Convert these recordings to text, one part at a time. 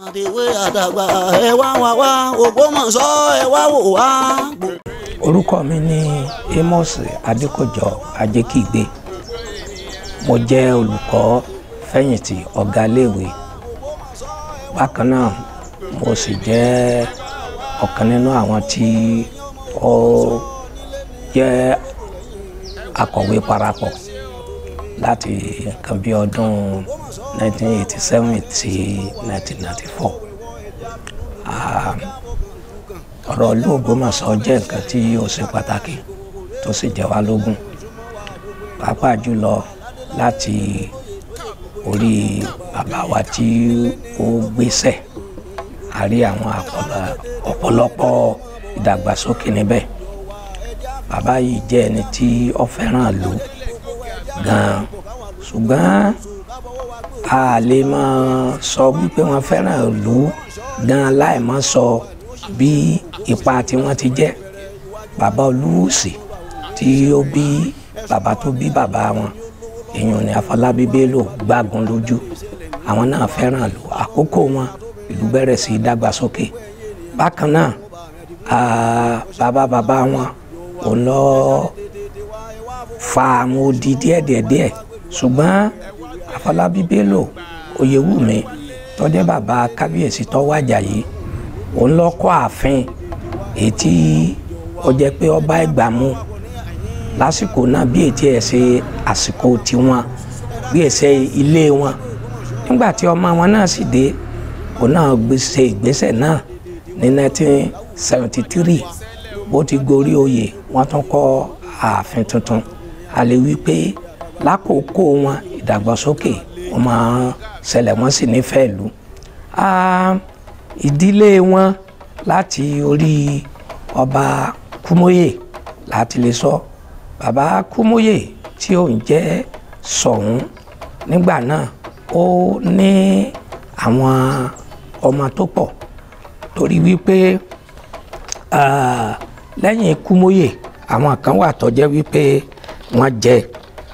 Àdìwé àdàgbà ẹ wá wá wá Ògbómọ̀ṣọ́ ẹ wá wò wá. Orúkọ mi ni Amos Adékọjọ Ajékígbé. Mo jẹ́ olùkọ́ fẹ̀yìntì ọ̀gá iléèwé. Bákan náà mo sì jẹ́ ọ̀kan nínú àwọn tí ó jẹ́ akọ̀wé parapọ̀ láti nǹkan bí ọdún 1987 sí 1994. Ọ̀rọ̀ ìlú Ògbómọ̀ṣọ́ jẹ́ nǹkan tí ó ṣe pàtàkì tó sì jẹ wá lógún, pàápàá jùlọ láti orí bàbá wa tí ó gbéṣẹ̀. A rí àwọn ọ̀pọ̀lọpọ̀ ìdàgbàsókè níbẹ̀. Bàbá yìí jẹ́ ẹni tí ó fẹ́ràn ìlú gan-an, ṣùgbọ́n a lè máa sọ wípé wọ́n fẹ́ràn ìlú gan-an láì má sọ bí ipa tí wọ́n ti jẹ́. Bàbá Olúwùsì tí ó bí bàbá tó bí bàbá wọn, èèyàn ní Afọlábí Bello gbágun lójú, àwọn náà fẹ́ràn ìlú. Àkókò wọn ìlú bẹ̀rẹ̀ sí í dàgbàsókè. Bákan náà bàbá bàbá wọn ò lọ fa àwọn odi díẹ̀díẹ̀díẹ̀, ṣùgbọ́n Afọlábí Bello Oyèwùmí tó jẹ́ bàbá kábíyèsí tó wàjà yìí, òun ló kọ́ ààfin èyí tí ó jẹ́ pé ọba ìgbà mú lásìkò náà, bí ètí ẹ̀ ṣe àsìkò tiwọn, bí ẹ̀ ṣe ilé wọn. Nígbà tí ọmọ wọn náà sì dé, òun náà ṣe ìgbésẹ̀ náà ní 1973. Bó ti gorí oyè, wọ́n tún kọ́ ààfin tuntun. A lè wí pé lákòókò wọn ìdàgbàsókè wọn máa ń ṣẹlẹ̀, wọ́n sì nífẹ̀ẹ́ ìlú. Ìdílé wọn láti orí ọba Kúmóyè láti lè sọ. Bàbá Kúmóyè tí òun jẹ́ Ṣọ̀ún nígbà náà, ó ní àwọn ọmọ tó pọ̀, torí wípé lẹ́yìn Kúmóyè àwọn kan wà tó jẹ́ wípé wọ́n jẹ,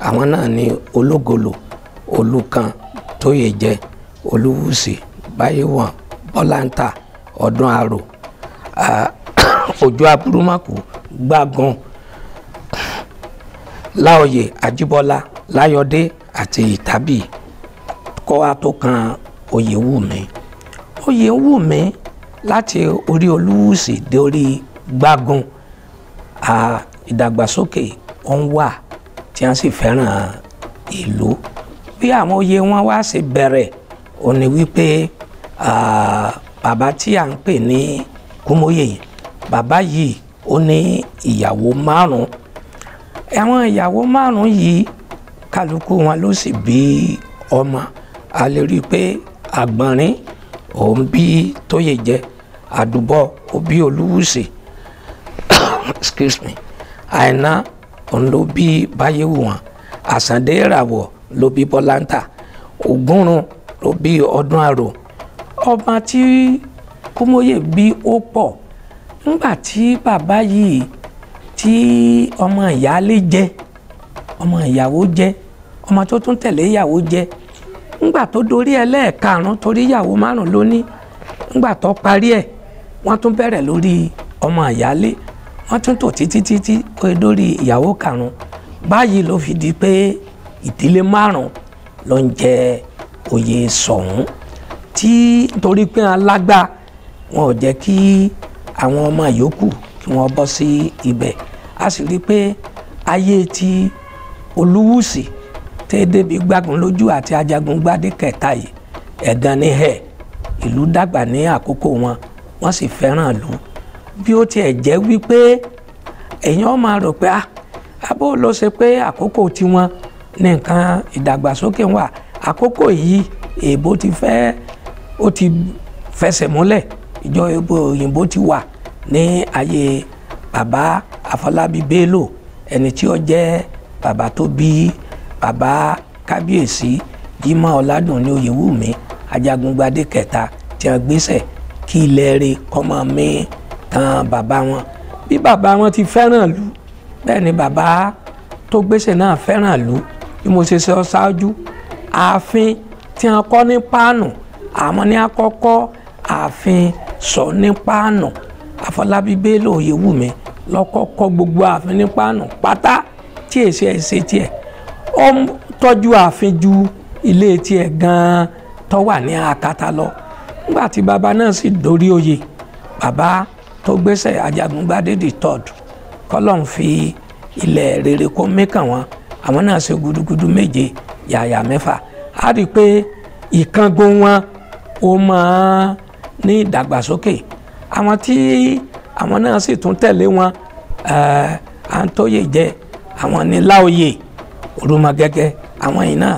àwọn náà ní Ológolo, Olúkan, Tóyè jẹ, Olúwùsì, Báyéwọ̀n, Bọ́láńtà, Ọdún Arò, Òjó Aburúmọ̀kù, Gbágun, Láòyè, Ajíbọ́lá, Láyọ̀dé àti Ìtàbí, kọ́ wa tó kan Oyèwùmí. Oyèwùmí láti orí Olúwùsì dé orí Gbágun, ìdàgbàsókè ó ń wà tí wọ́n sì fẹ́ràn ìlú. Bí àwọn oyè wọn wá ṣe bẹ̀rẹ̀, ó ní wípé bàbá tí à ń pè ní Kúmóyè, bàbá yìí ó ní ìyàwó márùn-ún. Àwọn ìyàwó márùn-ún yìí kálukú wọn ló sì bí ọmọ. A lè rí i pé Àgbọ̀nrín òun bí Tóyè jẹ, Àdùbọ̀ ó bí Olúwùsì, excuse me, Àìná òun ló bí Báyéwùwọ̀n, Àsàndé Ìràwọ̀ ló bí Bọ́láńtà, Ògúnrun ló bí Ọdún Arò. Ọba tí Kúmóyè bí ó pọ̀. Nígbà tí bàbá yìí tí ọmọ ìyáálé jẹ, ọmọ ìyàwó jẹ, ọmọ tó tún tẹ̀lé ìyàwó jẹ, nígbà tó dorí ẹlẹ́ẹ̀karùn-ún, torí ìyàwó márùn-ún ló ní, nígbà tó parí ẹ̀ wọ́n tún bẹ̀rẹ̀ lórí ọmọ ìyáálé, wọ́n tún tò títí títí ó dórí ìyàwó karùn-ún. Báyìí ló fi di pé ìdílé márùn-ún ló ń jẹ oyè Ṣọ̀ún, tí nítorí pé alágbá wọn ò jẹ́ kí àwọn ọmọ yòókù kí wọ́n bọ́ sí ibẹ̀. A sì rí i pé ayé ti Olúwùsì tẹ́ débi Gbágun lójú àti Ajagungbadé kẹta yìí, ẹ̀gàn ní ẹ̀ ìlú dàgbà ní àkókò wọn, wọ́n sì fẹ́ràn ìlú. Bí ó tiẹ̀ jẹ́ wípé èèyàn máa rò pé abó ló ṣe pé àkókò tiwọn ní nǹkan ìdàgbàsókè wà, àkókò yìí èèbó ti fẹ́, ó ti fẹsẹ̀ múlẹ̀, ìjọ òyìnbó ti wà ní ayé bàbá Afọlábí Bello, ẹni tí ó jẹ́ bàbá tó bí bàbá kábíyèsí Jímọ̀ Ọládùnní Oyèwùmí Ajagungbadé kẹta, tí wọ́n gbéṣẹ̀ kí ilẹ̀ rẹ̀ kọ́ máa mí tan bàbá wọn. Bí bàbá wọn ti fẹ́ràn ìlú, bẹ́ẹ̀ ni bàbá tó gbéṣẹ̀ náà fẹ́ràn ìlú. Bí mo ṣe sọ ṣáájú, ààfin tí wọ́n kọ́ ní páànù Àwọn ní àkọ́kọ́ ààfin Ṣọ̀ún ní Páànù. Àfọlábí Bello Oyèwùmí lọ́kọ́kọ́ gbogbo ààfin ní Páànù pátá tí èsì ẹ̀ ṣe tiẹ̀. Ó tọ́jú ààfin ju ilé tiẹ̀ gan-an tó wà ní Akátá lọ. Nígbà tí bàbá náà sì dórí oyè, bàbá tó gbéṣẹ́ Ajagungbadé the third, kọ́lọ́n fi ilẹ̀ rere kó mẹ́kàn wọn, àwọn náà ṣe gudugudu 7 yàyà 6. A rí i pé ìkángun wọn ó máa ní ìdàgbàsókè. Àwọn tí àwọn náà sì tún tẹ̀lé wọn, à ń tóyè jẹ, àwọn ní Láòyè Orúmọgẹ́gẹ́, àwọn yìí náà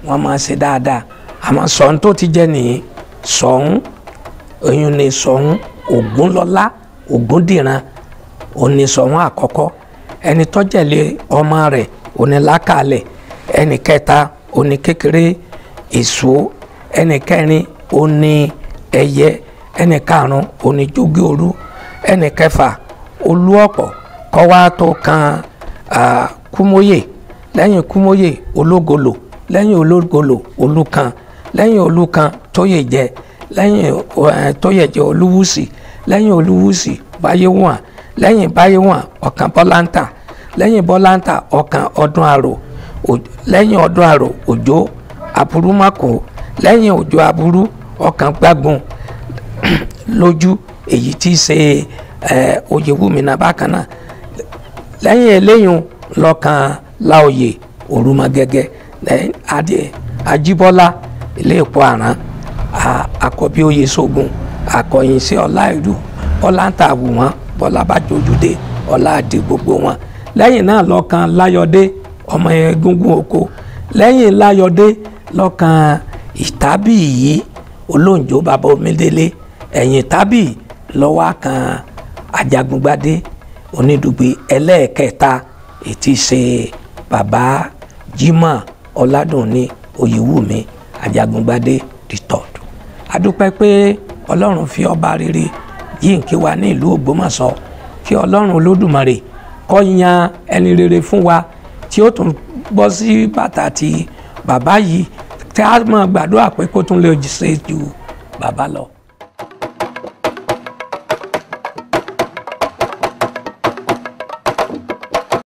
wọ́n máa ṣe dáadáa. Àwọn Ṣọ̀ún tó ti jẹ́ nìyí, Ṣọ̀ún oyún ni Ṣọ̀ún Ògúnlọlá Ògúndìran, òní Ṣọ̀ún àkọ́kọ́. Ẹni tó jẹ̀lé ọmọ rẹ̀ òní Lákàlẹ̀, ẹni kẹta òní kékeré Èso, ẹni kẹrin òní Ẹyẹ, ẹni karùn-ún òní Jógí-Orú, ẹni kẹfà Olúọ̀pọ̀, kọ́wá tó kan Kúmóyè, lẹ́yìn Kúmóyè Ológolo, lẹ́yìn Ológolo Olúkan, lẹ́yìn Olúkan Tóyèjẹ, lẹ́yìn Tóyèjẹ Olúwùsì, lẹ́yìn Olúwùsì Báyéwọ̀n, lẹ́yìn Báyéwọ̀n ọ̀kan Bọ́láńtà, lẹ́yìn Bọ́láńtà ọ̀kan Ọdún Àrò, lẹ́yìn Ọdún Àrò Òjó Aburúmọ̀kò, lẹ́yìn Òjó Aburú ọ̀kan Gbágun lójú, èyí tí í ṣe Oyèwùmí náà bákan náà. Lẹ́yìn eléyìn lọ́kàn Láòyè Orúmọgẹ́gẹ́, adé Ajíbọ́lá ilé ìpò àrán, àkọ́bí oyè sógun, àkọ̀yìn sí Ọláìlú, Bọ́láńtà wù wọ́n, Bọ́lá bá jojúdé, ọlá àdé gbogbo wọn. Lẹ́yìn náà lọ́kàn Láyọ̀dé ọmọ egúngún oko, lẹ́yìn Láyọ̀dé lọ́kàn Ìtàbíyì Olóńjó bàbá Omídélé, ẹ̀yìn Ìtàbíyì lọ́wọ́ kan Ajagungbadé Onídùgbé ẹlẹ́ẹ̀kẹta, ètí ṣe bàbá Jimoh Ọládùnní Oyèwùmí Ajagungbadé the third. A dúpẹ́ pé Ọlọ́run fi ọba rere jíǹkí wa ní ìlú Ògbómọ̀ṣọ́, kí Ọlọ́run Olódùmarè kó yan ẹni rere fún wa tí ó tún bọ́ sí bàtà ti bàbá yìí, tí a máa gbàdúrà pé kó tún lè ṣe ju bàbá lọ.